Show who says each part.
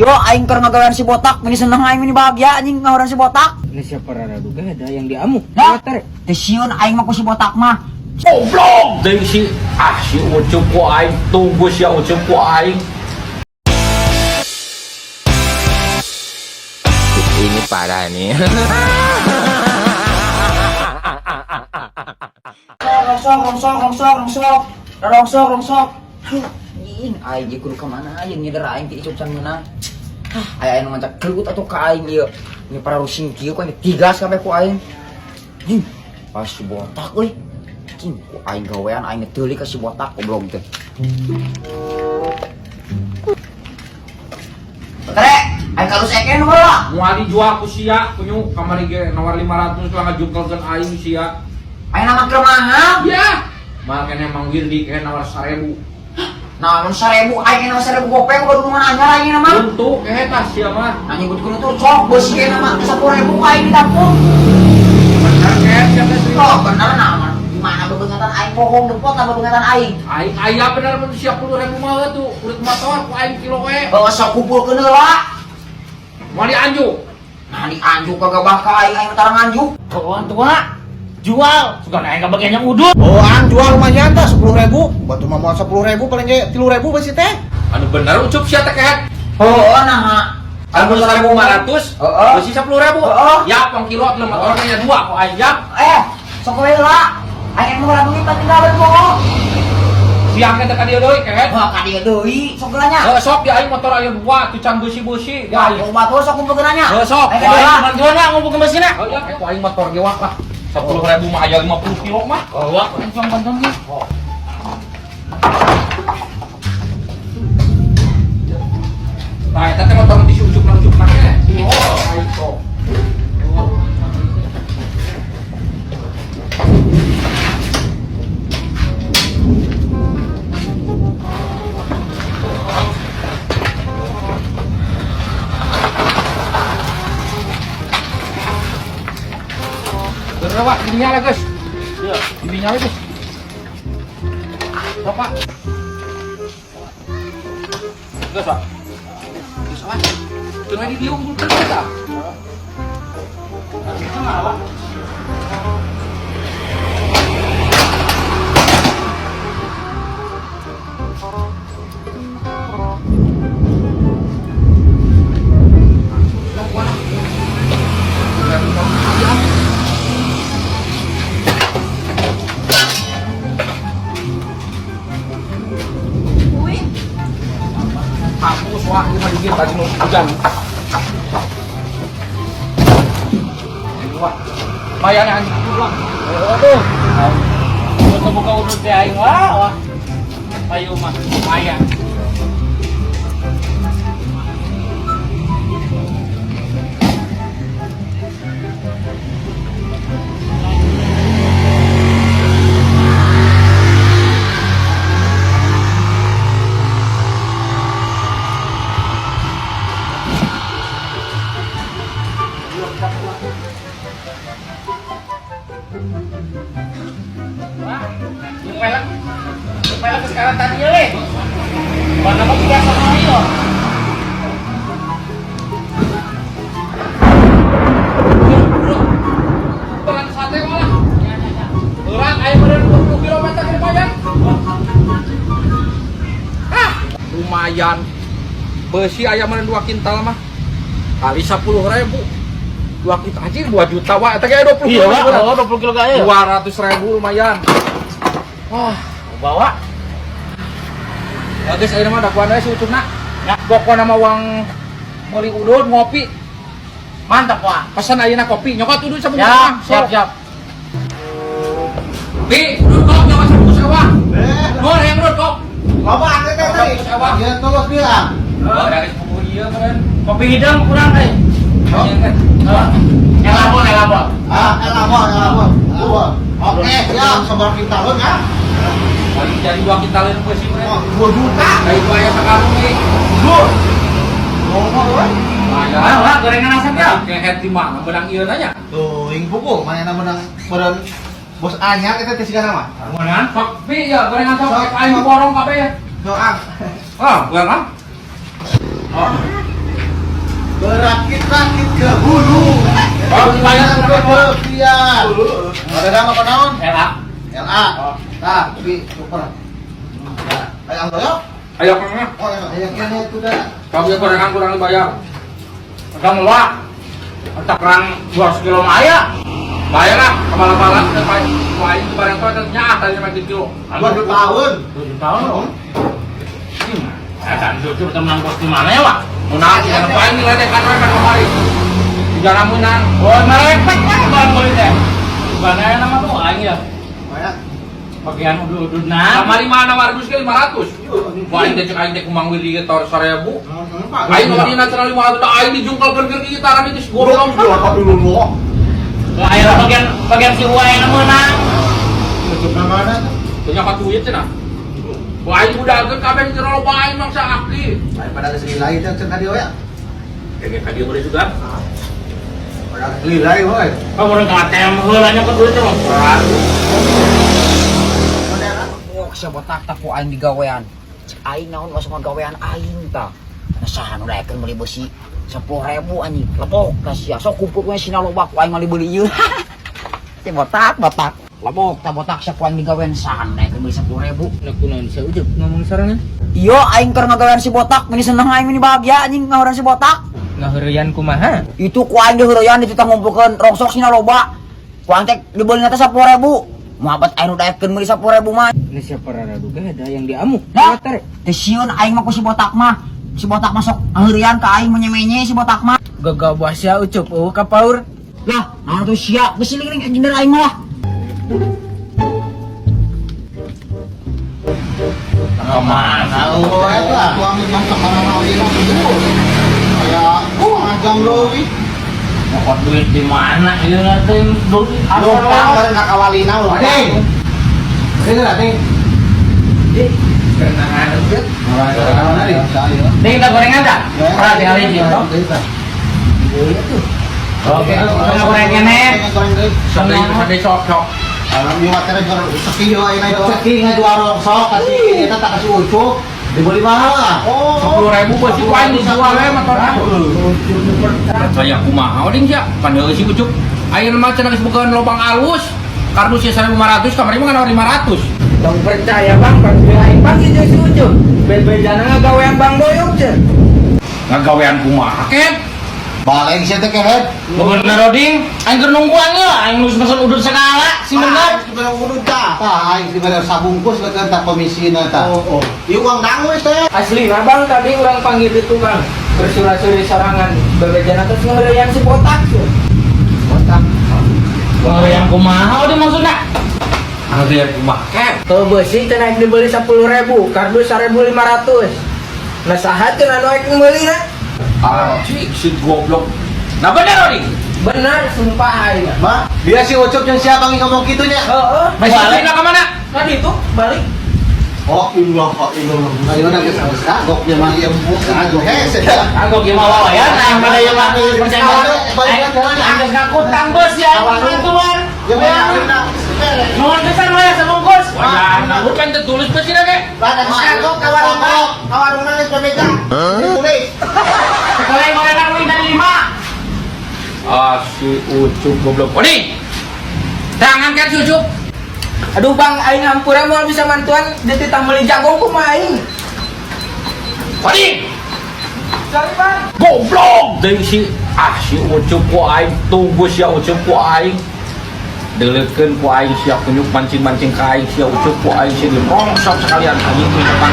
Speaker 1: Yo aing keur ngagawean si botak, meni seneng aing, meni bahagia anjing ngahoran si botak.
Speaker 2: Ini siapa rara duga ada yang diamuk.
Speaker 1: Nah, teu sieun aing mah ku si botak mah.
Speaker 3: Goblok deui si ah si Ucup ku aing, tunggu si Ucup ku aing.
Speaker 4: Ini parah nih.
Speaker 1: Rongsok, rongsok, rongsok, rongsok. Rongsok, rongsok. Aduh, anjing, aing ieu kudu ka mana aing nyeder aing ti isuk can meunang. Hah, aya anu ngajak gelut atuh ka aing ieu. Ini para rusing kieu ku aing tigas kabeh ku aing. Anjing, pas si botak euy. Anjing, ku aing gawean aing teuli ka si botak goblok teh. Tere, aing kalus eken heula.
Speaker 3: Moal dijual ku sia kunyu kamari ge nawar 500 lah ngajungkelkeun aing sia.
Speaker 1: Aing nama keur mahal.
Speaker 3: Ya. Mahal keneh Mang Wirdi keneh nawar 1000.
Speaker 1: Nah, mun 1000 aing nama 1000 gopeng kudu nu anyar aing nama.
Speaker 3: Untuk kehe tah sia mah.
Speaker 1: Nanya gue kudu tuh sok beusi ge nama 10.000 ku aing ditampung.
Speaker 3: Bener kehe sia teh serius.
Speaker 1: Oh, bener nama. Gimana bebengatan aing bohong dempot lah bebengatan aing.
Speaker 3: Aing aya bener mun sia 10.000 mah tuh kulit motor ku aing kilo we.
Speaker 1: Oh, sok kumpulkeun heula.
Speaker 3: Moal dianjuk.
Speaker 1: Nah, dianjuk kagak bakal aing aing tara nganjuk.
Speaker 2: Kawan tua jual, suka naik ke bagian yang udut.
Speaker 5: Oh, ang jual lumayan tah 10.000. Batu mah moal 10.000 paling ge 3.000 beusi teh.
Speaker 3: Anu bener Ucup sia teh kehe.
Speaker 1: Oh, nah.
Speaker 3: Anu 1.500,
Speaker 1: Heeh.
Speaker 3: beusi 10.000.
Speaker 1: Heeh.
Speaker 3: Ya, pang kilo teh motor nya dua ku aing ya.
Speaker 1: Eh, sok we heula. Aing mah duit tinggal bohong.
Speaker 3: Siang teh ka dieu deui kehe.
Speaker 1: Wah, ka dieu deui sok heula nya.
Speaker 3: Heuh sok di aing motor aya dua tuh can beusi-beusi di
Speaker 1: Wah,
Speaker 3: aing.
Speaker 1: batur sok kumpulkeun nya.
Speaker 3: Heuh sok.
Speaker 1: Aing
Speaker 3: Ku
Speaker 1: ka dieu
Speaker 3: aing
Speaker 1: lah.
Speaker 2: Bantuan lah ngumpul ke mesinnya.
Speaker 3: Oh ya, ku aing motor ge wak lah. 10.000 mah aya 50 kilo mah.
Speaker 2: Oh, wak, langsung bantuan gitu.
Speaker 3: Nah, eta teh motor di si Ucup na Ucup na keneh. Oh, aing sok. Bener, Pak, didinya lah, guys.
Speaker 2: Iya.
Speaker 3: Didinya lah, guys. Sok, Pak. Geus, Pak. Geus, Pak. Teu di dieu unggul terus tah. Hapus wah ini mah digigit tadi hujan. Ini wah. Lumayan ya anjing wah.
Speaker 2: Aduh. Gua buka udut teh aing wah, wah. Payu mah lumayan. Wah, lu pelek sekarang tadi ya, le. Mana kok tidak sama ayo?
Speaker 3: Pengan sate malah. Urang aya meureun 20 km lumayan. Ah, lumayan. Beusi aya meureun 2 kintal mah. Kali 10.000. 2 kintal anjir 2 juta wah eta ge 20
Speaker 2: Iya,
Speaker 3: kilo.
Speaker 2: Wak. Oh, 20 kilo kaya.
Speaker 3: 200.000 lumayan. Wah,
Speaker 2: Bawa.
Speaker 3: ya guys, ayeuna mah dakuan we si Ucupna. Ya, pokona mah uang meuli udud ngopi.
Speaker 2: Mantap, Wak.
Speaker 3: Pesan ayeuna kopi, nyokot udud sabungkus
Speaker 2: Ya,
Speaker 3: mah.
Speaker 2: siap, siap.
Speaker 3: Pi, udud kok nyokot sabungkus ewah.
Speaker 5: Eh,
Speaker 3: Nur yang udud kok.
Speaker 5: loba atuh teh tadi. Ieu terus bilang.
Speaker 3: Oh, dari sepupu ieu keren.
Speaker 2: Kopi hidung kurang deh.
Speaker 3: Oh,
Speaker 2: Elabon, elabon.
Speaker 5: Ah, elabon, elabon, elabon. Oke, siap, seberapa kintalun ya?
Speaker 3: Paling jadi 2 kintalin beusi mah.
Speaker 5: Oh, 2 juta.
Speaker 3: Dari itu aya sakarung euy.
Speaker 5: Duh. Ngomong euy.
Speaker 3: Lumayan.
Speaker 2: Wah, wah, gorengan asap ya.
Speaker 3: Kehet di mana menang ieu nanya.
Speaker 5: Tuh, ing buku mana menang meureun bos anyar eta teh sigana mah.
Speaker 2: Gorengan.
Speaker 3: Sok pi ya gorengan sok
Speaker 5: Sok,
Speaker 3: aing
Speaker 5: sok.
Speaker 3: borong kabeh ya.
Speaker 5: Doang.
Speaker 3: Ah, gorengan. Oh.
Speaker 5: Rakit ke hulu.
Speaker 3: Oh, lumayan.
Speaker 5: Ke tepian. Ada apa naon?
Speaker 2: LA.
Speaker 5: LA. Nah, tapi super. Nah, ayam toyo?
Speaker 3: Ayo kemana?
Speaker 5: Oh, ayam kene itu dah.
Speaker 3: Kamu gorengan kurang dibayar.
Speaker 2: Udah ngeluar. Entah kurang 200 kilo mah aya.
Speaker 3: Bayar lah, kepala-kepala udah paling paling itu barang tuh nyaah tadi cuma 3 kilo.
Speaker 5: 2 tahun.
Speaker 2: 7 tahun loh. Eh, kan cucu teman bos di mana ya, Pak?
Speaker 3: Menang, jangan paling nilai kan kan kemarin. Jangan menang.
Speaker 2: Oh, merepek kan barang beli teh. Bukan aya nama tuh aing ya.
Speaker 5: Banyak.
Speaker 2: Bagian udud-ududna.
Speaker 3: Kamari mana 500 ke 500. Wah, aing teh cek aing teh kumang wili ge tor 1000. Aing mah dina cenah 500 tah aing dijungkalkeun ke gitaran itu goblok.
Speaker 2: Lah aya bagian bagian si Uwa yang menang.
Speaker 5: Tutup mana tuh?
Speaker 3: Punya duit cenah. Wah, aing budalkeun kabeh cenah loba aing mangsa asli.
Speaker 5: Daripada ke sini lagi tuh tadi ya.
Speaker 3: Kayaknya ka dieu boleh juga.
Speaker 5: Pada ke lagi boy.
Speaker 2: Kamu orang ke ATM heula nya ke duit mah.
Speaker 1: Oh, sia botak tak ku aing digawean. Cek aing naon masuk ngagawean aing tah. Nah saha nu daekeun meuli besi 10.000 anjing. Lebok tah sia. Sok kumpul we sina loba ku aing meuli beuli ieu. Si botak, botak. Lebok tah botak sia ku aing digawean saha nu daekeun meuli 10.000.
Speaker 2: Nah kunaon sia Ucup ngomong sorangan?
Speaker 1: Iya, aing keur ngagawean si botak, meni seneng aing meni bahagia anjing ngahoran si botak.
Speaker 2: Ngaheureuyan kumaha?
Speaker 1: Itu ku aing diheureuyan itu tah ngumpulkeun rongsok sina loba. Ku aing teh dibeulina teh 10.000. Muhabat aing nu daekeun meuli 10.000 mah.
Speaker 2: Ini siapa rara duga ada yang diamuk.
Speaker 1: Nah, teh sieun aing mah ku si botak mah. Si botak masuk ngaheureyan ka aing menye-menye si botak mah.
Speaker 2: Gagabah sia Ucup eueuh ka paur.
Speaker 1: Lah, nah tuh sia geus siling anjing aing mah lah.
Speaker 3: Kemana?
Speaker 5: Oh, eta tuang yang kemana mau ini kayak ngajang leuwih.
Speaker 2: Nyokot duit di mana ieu teh duit
Speaker 5: Lupa kemarin ka kawalina ulah. Ding. Ding lah ding.
Speaker 2: Kerenangan Ucup.
Speaker 5: Ding.
Speaker 2: Ding tak gorengan tak? Ora tinggal hiji toh. Oke, tengah gorengan nih.
Speaker 3: Sate sok sok.
Speaker 5: Alam yung matera jual sepi yo ayeuna itu. Sepi ngajual rongsok kasih eta tak kasih Ucup. Dibeli mahal ah.
Speaker 3: 10.000 besi ku aing dijual we motorna. Percaya kumaha oding sia? Pan heueuh si Ucup. Ayeuna mah cenah geus bogaan lobang alus. Kardusnya 1.500, kamari mah ngan 500.
Speaker 2: Tong percaya bang, bang aing bang jeung si Ucup. Bel-bejana ngagawean Bang Boyong cen.
Speaker 3: Ngagawean kumaha ket?
Speaker 5: Baleng sia teh kehed.
Speaker 2: Bener Oding, aing keur nungguan ye, aing geus mesen udud segala, si bener.
Speaker 5: Dibere udud tah. Tah aing dibere sabungkus leukeun tah komisina tah.
Speaker 2: Oh, oh.
Speaker 5: Ieu uang dangu teh.
Speaker 2: Asli nah bang, tadi orang panggil di tukang bersurah-suri sorangan bebejana terus ngeureyan si botak cen.
Speaker 5: Botak.
Speaker 2: Ngeureyan kumaha Oding maksudna?
Speaker 3: Ngagawean kumaha ket?
Speaker 2: Kalau besi teh naik dibeli 10.000, kardus 1.500. Nah saha teh anu aing meuli na?
Speaker 3: Ah, cik si goblok. Nah bener Oding.
Speaker 2: Benar, sumpah aing.
Speaker 5: Ma, dia si Ucup jeung siapa yang ngomong kitu nya?
Speaker 2: Heeh.
Speaker 3: Masih
Speaker 2: Balik.
Speaker 3: ka mana?
Speaker 2: Tadi itu balik.
Speaker 5: Oh, Allah, Allah. Ayo na geus geus kagok nya mah ieu kagok hese.
Speaker 2: Kagok ieu mah wawayan aing mah ieu mah percaya
Speaker 5: Balik
Speaker 2: aing geus ngakutang bos ya aing keluar.
Speaker 5: Ya mah
Speaker 2: Nuhun pisan we sabungkus.
Speaker 3: Wah, nah, bukan tertulis pasti dah kek.
Speaker 5: Kagok ka warung ka warungna geus bebeja. Tulis.
Speaker 2: Sekali gorengan lebih dari 5.
Speaker 3: Ah, si Ucup goblok. Oding. Tangan kan si Ucup.
Speaker 2: Aduh bang, aing hampura moal bisa mantuan dititah meuli jagung kumaha aing.
Speaker 3: Oding.
Speaker 2: Sorry bang.
Speaker 3: Goblok. Deui si ah si Ucup ku aing tunggu si Ucup ku aing. Deleukeun ku aing sia kunyuk mancing-mancing ka aing sia Ucup ku aing sia rongsok sekalian anjing tuh depan.